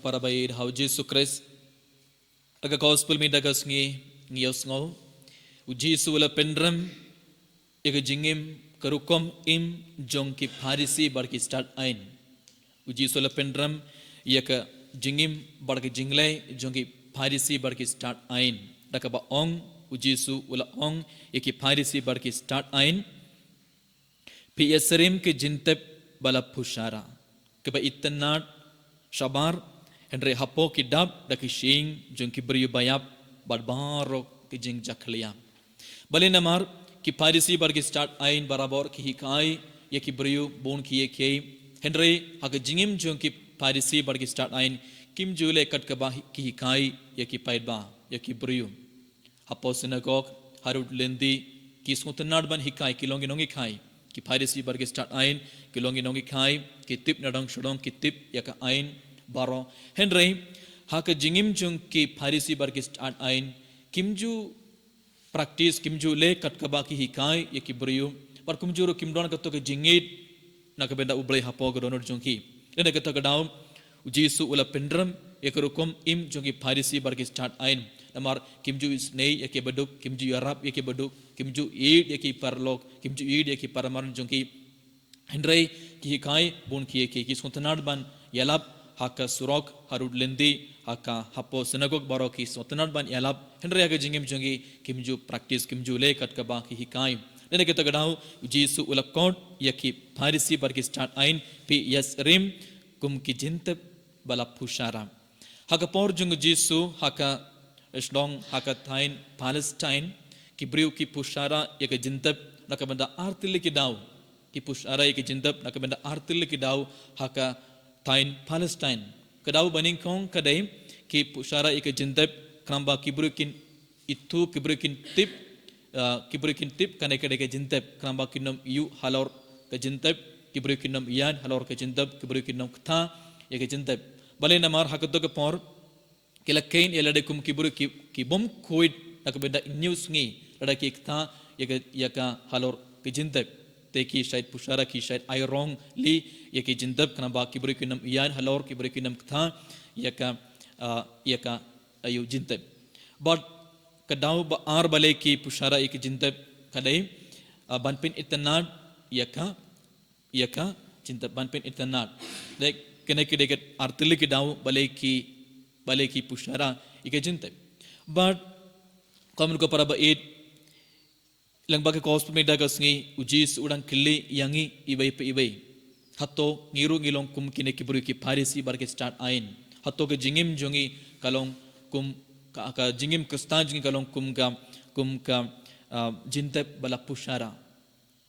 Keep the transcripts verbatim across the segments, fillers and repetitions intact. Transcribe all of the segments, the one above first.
Para baieit ha u Jisu Khrist. Da ka gospel mynta ka sngi ngi ïohsngew, u Jisu u la pynrem ïa ka jingim, ka rukom im jong ki Pharisi bad ki stad aiñ. U Jisu u la pynrem ïa ka jingim bad ka jingleh jong ki Pharisi bad ki stad aiñ. Da kaba ong, u Jisu u la ong ïa ki Pharisi bad ki stad aiñ, phi ïasyriem ki jingtep ba la phushara, kiba itynnad shabar, hynrei hapoh ki dap da ki shyieng jong ki briew baïap bad baroh ki jingjakhlia. Balei? Namar ki Pharisi bad ki stad aiñ barabor ki hikai ïa ki briew bun kiei kiei, hynrei ha ka jingim jong ki Pharisi bad ki stad aiñ kim ju leh kat kaba ki hikai ïa ki paidbah, ïa ki briew. Hapoh synagog, harud lynti, ki sngewtynnad ban hikai, ki long ki nonghikai. Ki Pharisi bad ki stad aiñ ki long ki nonghikai, ki tip nadong shadong, ki tip ïa ka aiñ baroh. Hynrei ha ka jingim jong ki Pharisi bad ki stad aiñ kim ju practice, kim ju leh kat kaba ki hikai ïa ki briew, bad kumjuh ruh kim don kato ka jingïeit na ka bynta U Blei hapoh ka dohnud jong ki. Dei na kata ka daw u Jisu u la pynrem ïa ka rukom im jong ki Pharisi bad ki stad aiñ. Namar kim ju isynei ïa ki baduk, kim ju ïarap ïa ki baduk, kim ju ïeit ïa ki paralok, kim ju ïeit ïa ki paraman jong ki. Hynrei ki hikai bun kiei kiei, ki sngewtynnad ban ïalap ha ka surok, harud lynti, ha ka, hapoh synagog baroh ki sngewtynnad ban ïalap, hynrei ha ka jingim jong ki kim ju practice, kim ju leh kat kaba ki hikai. Dei na kata ka daw u Jisu u la khot ïa ki Pharisi bad ki stad aiñ, phi ïasyriem kum ki jingtep ba la phushara. Ha ka por jong u Jisu ha ka shnong, ha ka thaiñ Palestine, ki briew ki phushara ïa ka jingtep na ka bynta ar tylli ki daw. Ki phushara ïa ka jingtep na ka bynta ar tylli ki daw ha ka thaiñ Palestine. Ka daw banyngkong ka dei ki phushara ïa ka jingtep khnang ba ki briew kin ithuh, ki briew kin tip, ah, ki briew kin tip kane ka dei ka jingtep, khnang ba kin ym ïoh halor ka jingtep, ki briew kin ym ïaid halor ka jingtep, ki briew kin ym kta ïa ka jingtep. Balei? Namar ha kato ka por ki la kheiñ ïa lade kum ki briew ki, ki bym khuid na ka bynta hynñiew sngi lada ki kta ïa ka, ïa ka halor ka jingtep. Te ki shait phushara, ki shait ai rong lih ïa ka jingtep khnang ba ki briew kin ym ïaid halor, ki briew kin ym kta ïa ka, ah, ïa ka, ah, ïa u jingtep. Bad ka daw ba ar balei ki phushara ïa ka jingtep ka dei, ah, ban pynitynnad ïa ka, ïa ka jingtep, ban pynitynnad. Dei, kane ka dei ka ar tylli ki daw balei ki, balei ki phushara ïa ka jingtep. Bad kumno ko para baieit, lyngba ka gospel mynta ka sngi u Jisu u dang kylli ïa ngi iwei pa iwei. Hato ngi ruh ngi long kum kine ki briew ki Pharisi bad ki stad aiñ? Hato ka jingim jong ngi ka long kum ka, ka jingim Khristan jong ngi ka long kum ka, kum ka, ah, jingtep ba la phushara?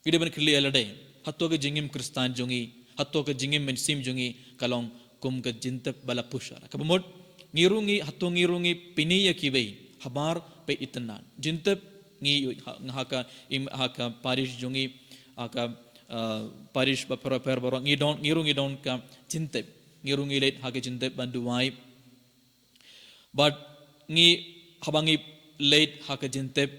Ngi dei ban kylli ïa lade, hato ka jingim Khristan jong ngi, hato ka jingim mynsiem jong ngi ka long kum ka jingtep ba la phushara? Kaba mut ngi ruh ngi, hato ngi ruh ngi pyni ïa kiwei, habar peit itynnad. Jingtep ngi ha, ha ka, im, ha ka parish jong ngi, ha ka, ah, parish bapher bapher baroh ngi don, ngi ruh ngi don ka jingtep. Ngi ruh ngi leit ha ka jingtep ban duwai. Bad ngi, haba ngi leit ha ka jingtep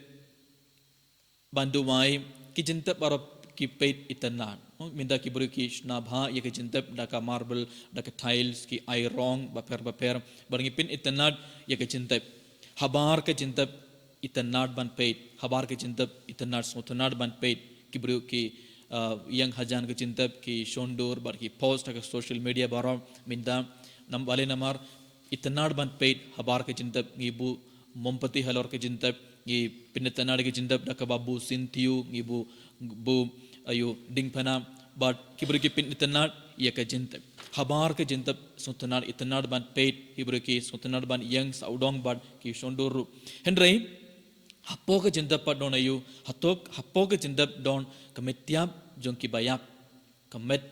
ban duwai, ki jingtep baroh ki peit itynnad. Oh, mynta ki briew ki shna bha ïa ka jingtep da ka marble, da ka tiles, ki ai rong bapher bapher. Bad ngi pynitynnad ïa ka jingtep. Habar ka jingtep itynnad ban peit. Habar ka jingtep itynnad, sngewtynnad ban peit. Ki briew ki, ah, ïeng hajan ka jingtep, ki shondur bad ki post ha ka social media baroh mynta. Nam, balei? Namar itynnad ban peit habar ka jingtep, ngi buh mombati halor ka jingtep, ngi pynitynnad ïa ka jingtep da kaba buh syntiew, ngi buh, buh, aïu, diengphna, bad ki briew ki pynitynnad ïa ka jingtep. Habar ka jingtep sngewtynnad, itynnad ban peit, ki briew ki sngewtynnad ban ïeng sawdong bad ki shondur ruh. Hynrei hapoh ka jingtep pat don aïu? Hato hapoh ka jingtep don ka met ïap jong ki baïap, ka met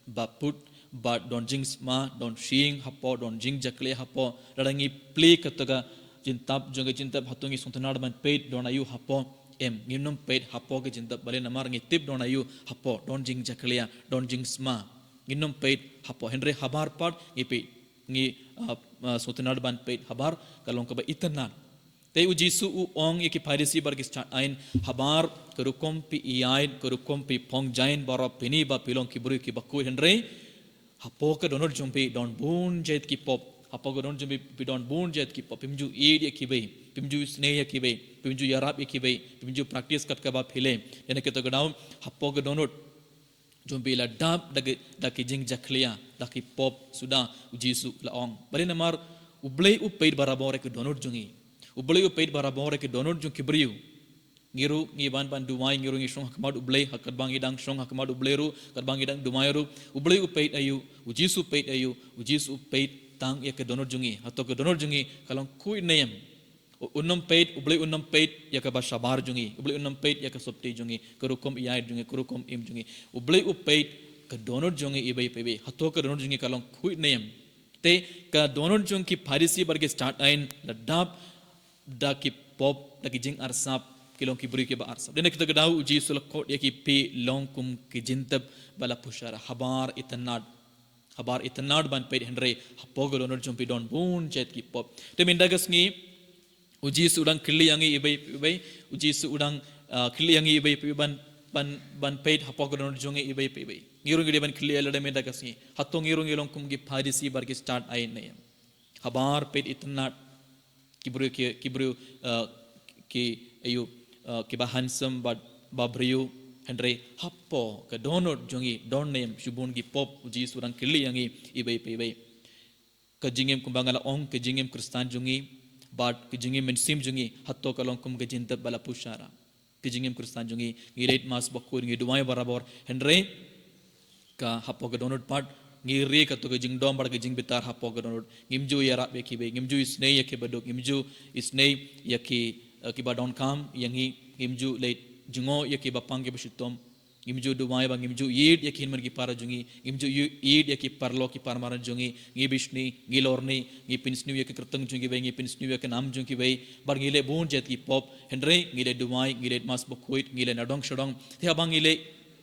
ba put, ba don jingsma, don shyieng hapoh, don jingjakhlia hapoh. Lada ngi plie kato ka jingtep, jong ka jingtep, hato ngi sngewtynnad ban peit don aïu hapoh? Em, ngim nym peit hapoh ka jingtep. Balei? Namar ngi tip don aïu hapoh, don jingjakhlia, don jingsma. Ngim nym peit hapoh. Hynrei habar pat ngi peit, ngi, ah, ah, sngewtynnad ban peit habar, ka long kaba itynnad. Te u Jisu u ong ïa ki Pharisi bad ki stad aiñ, habar ka rukom phi ïaid, ka rukom phi phong jaiñ baroh, pyni ba phi long ki briew kiba khuid, hynrei hapoh ka dohnud jong phi don bun jait ki pop, Hapoh ka dohnud jong phi phi don bun jait ki pop, phim ju ïeit ïa ki bei, phim ju isynei ïa ki bei, phim ju ïarap ïa ki bei, phim ju practice kat kaba phi leh. Dei na kito ki daw, hapoh ka dohnud jong phi la dap da ki, da ki jingjakhlia, da ki pop suda, u Jisu u la ong. Balei? Namar U Blei u peit barabor ïa ka dohnud jong ngi. U Blei u peit barabor ïa ka dohnud jong ki briew. Ngi ruh ngi ban ban duwai, ngi ruh ngi shong ha khmat U Blei, ha katba ngi dang shong ha khmat U Blei ruh, katba ngi dang duwai ruh, U Blei u peit aïu, u Jisu u peit aïu? U Jisu u peit tang ïa ka dohnud jong ngi. Hato ka dohnud jong ngi ka long khuid ne em? U-, un ym peit, U Blei un ym peit ïa kaba shabar jong ngi. U Blei un ym peit ïa ka sopti jong ngi, ka rukom ïaid jong ngi, ka rukom im jong ngi. U Blei u peit ka dohnud jong ngi iwei pa iwei. Hato ka dohnud jong ngi ka long khuid ne em? Te ka dohnud jong ki Pharisi bad ki stad aiñ la dap da ki pop, da ki jingarsap, ki long ki briew kiba arsap. Dei na kito ki daw u Jisu u la khot ïa ki, phi long kum ka jingtep ba la pyrshah, habar itynnad. Habar itynnad ban peit, hynrei hapoh ka dohnud jong phi don bun jait ki pop. Te mynta ka sngi u Jisu u dang kylli ïa ngi iwei pa iwei, u Jisu u dang, ah, kylli ïa ngi iwei pa iwei ban, ban, ban peit hapoh ka dohnud jong ngi iwei pa iwei. Ngi ruh ngi dei ban kylli ïa lade mynta ka sngi, hato ngi ruh ngi long kum ki Pharisi bad ki stad aiñ ne em? Habar peit itynnad. Ki briew ki, ki briew, eh, ki, aïu, eh, kiba handsome bad ba briew, hynrei hapoh ka dohnud jong ngi don ne em shibun ki pop? U Jisu u dang kylli ïa ngi iwei pa iwei. Ka jingim kumba nga la ong, ka jingim Khristan jong ngi bad ka jingim mynsiem jong ngi, hato ka long kum ka jingtep ba la pyrshah? Ka jingim Khristan jong ngi, ngi leit Mass bakhuid, ngi duwai barabor, hynrei ka hapoh ka dohnud pat ngi ri kato ka jingdom bad ka jingbitar hapoh ka dohnud. Ngim ju ïarap ïa ki bei, ngim ju isynei ïa ki baduk, ngim ju isynei ïa ki, eh, kiba donkam ïa ngi, ngim ju leit jngoh ïa kiba pang kiba shitom. Ngim ju duwai bad ngim ju ïeit ïa ki hynmen ki para jong ngi, ngim ju ïeit ïa ki paralok ki paramaran jong ngi, ngi bishni, ngi lorni, ngi pynsniew ïa ka kyrteng jong ki bei, ngi pynsniew ïa ka nam jong ki bei, bad ngi leh bun jait ki pop, hynrei ngi leh duwai, ngi leh Mass bakhuid, ngi leh nadong shadong. Te haba ngi leh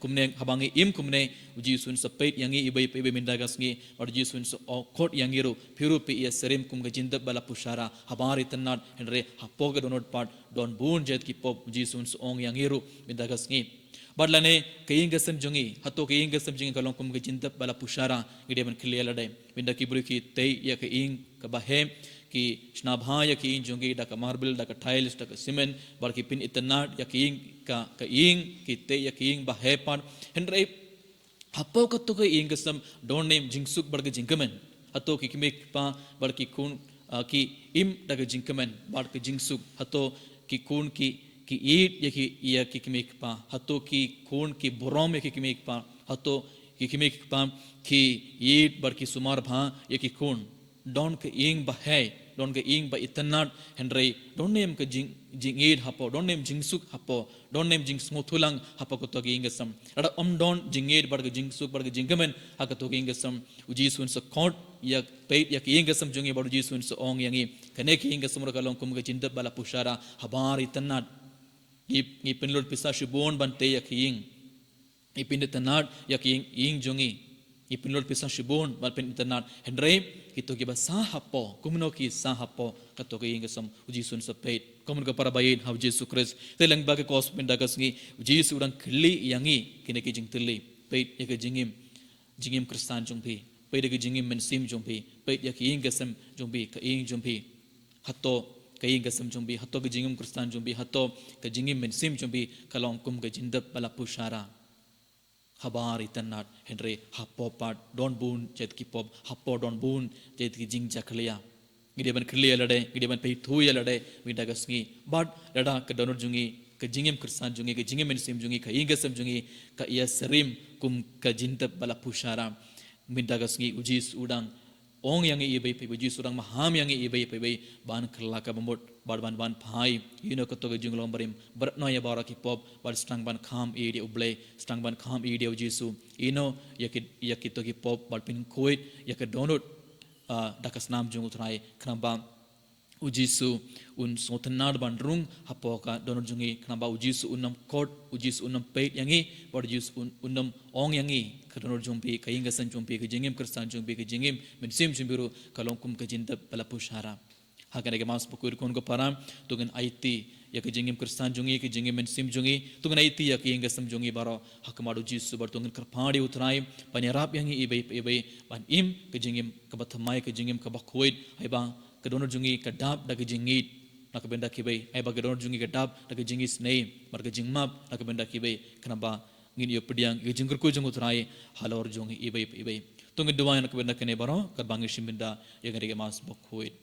kumne, haba ngi im kumne, u Jisu un sa peit ïa ngi iwei pa iwei mynta ka sngi, bad u Jisu un sa khot ïa ngi ruh, phi ruh phi ïasyriem kum ka jingtep ba la pyrshah, habar itynnad, hynrei hapoh ka dohnud pat don bun jait ki pop, u Jisu un sa ong ïa ngi ruh mynta ka sngi. Bad lane ka ïing ka sem jong ngi, hato ka ïing ka sem jong ngi ka long kum ka jingtep ba la pyrshah? Ngi dei ban kylli ïa lade. Mynta ki briew ki tei ïa ka ïing kaba heh, ki shna bha ïa ka ïing jong ki da ka marble, da ka tiles, da ka cement, bad ki pynitynnad ïa ka ïing, ka, ka ïing, ki tei ïa ka ïing ba heh pat. Hynrei hapoh kato ka ïing ka sem don ne em jingsuk bad ka jingkmen? Hato ki kmie ki kpa bad ki khun, ah, ki im da ka jingkmen bad ka jingsuk? Hato ki khun ki, ki ïeit ïa ki, ïa ki kmie ki kpa? Hato ki khun ki burom ïa ki kmie ki kpa? Hato ki kmie ki kpa ki ïeit bad ki sumar bha ïa ki khun? Don ka ïing ba heh, don ka ïing ba itynnad, hynrei don ne em ka jing, jingïeit hapoh, don ne em jingsuk hapoh, don ne em jingsngewthuh lang hapoh kato ka ïing ka sem? Lada ym don jingïeit bad ka jingsuk bad ka jingkmen ha kato ka ïing ka sem, u Jisu un sa khot ïa, peit ïa ka ïing ka sem jong ngi bad u Jisu un sa ong ïa ngi, kane ka ïing ka sem ruh ka long kum ka jingtep ba la pyrshah, habar itynnad. Ngi, ngi pynlut pisa shibun ban tei ïa ka ïing. Ngi pynitynnad ïa ka ïing, ïing jong ngi. Ngi pynlut pisa shibun ban pynitynnad. Hynrei kito kiba sah hapoh, kumno ki sah hapoh kato ka ïing ka sem? U Jisu un sa peit. Kumno ka para ba ïeit ha u Jisu Khrist. Te lyngba ka Gospel mynta ka sngi, u Jisu u dang kylli ïa ngi kine ki jingkylli. Peit ïa ka jingim, jingim Khristan jong phi. Peit ïa ka jingim mynsiem jong phi. Peit ïa ka ïing ka sem jong phi, ka ïing jong phi. Hato ka ïing ka sem jong phi, hato ka jingim Khristan jong phi, hato ka jingim mynsiem jong phi ka long kum ka jingtep ba la pyrshah? Habar itynnad, hynrei hapoh pat don bun jait ki pop, hapoh don bun jait ki jingjakhlia. Ngi dei ban kylli ïa lade, ngi dei ban pyrthuh ïa lade mynta ka sngi. Bad lada ka dohnud jong ngi, ka jingim Khristan jong ngi, ka jingim mynsiem jong ngi, ka ïing ka sem jong ngi ka ïasyriem kum ka jingtep ba la pyrshah, mynta ka sngi u Jisu u dang ong ïa ngi iwei pa iwei, u Jisu u dang maham ïa ngi iwei pa iwei ban kylla ka bamut bad ban, ban phai ïa kano kato ka jinglong barim. Bret noh ïa baroh ki pop bad sdang ban kham ïeit ïa u Blei, sdang ban kham ïeit ïa u Jisu. Ïeh noh ïa ki, ïa kito ki pop bad pynkhuid ïa ka dohnud, ah, da ka snam jong u Trai, khnang ba u Jisu un sngewtynnad ban rung hapoh ka dohnud jong ngi, khnang ba u Jisu un ym khot, u Jisu un ym peit ïa ngi, bad u Jisu un, un ym ong ïa ngi, ka dohnud jong phi, ka ïing ka sem jong phi, ka jingim Khristan jong phi, ka jingim mynsiem jong phi ruh ka long kum ka jingtep ba la pyrshah. Ha kane ka Mass bakhuid ko para, to ngin aiti ïa ka jingim Khristan jong ngi, ka jingim mynsiem jong ngi, to ngin aiti ïa ka ïing ka sem jong ngi baroh ha khmat U Jisu, bad to ngin kyrpad ïa U Trai ban ïarap ïa ngi iwei pa iwei ban im ka jingim kaba thymmai, ka jingim kaba khuid, haba ka dohnud jong ngi ka dap da ka jingngeit na ka bynta kiwei, haba ka dohnud jong ngi ka dap da ka jingisynei bad ka jingmap na ka bynta kiwei, khnang ba ngin ïoh pdiang ïa ka jingkyrkhu jong U Trai halor jong ngi iwei pa iwei. To ngin duwai na ka bynta kane baroh katba ngi shim bynta ïa kane ka Mass bakhuid.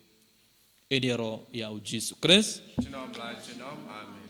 Ïeit ïaroh ïa U Jisu Khrist. Junom la junom. Amen.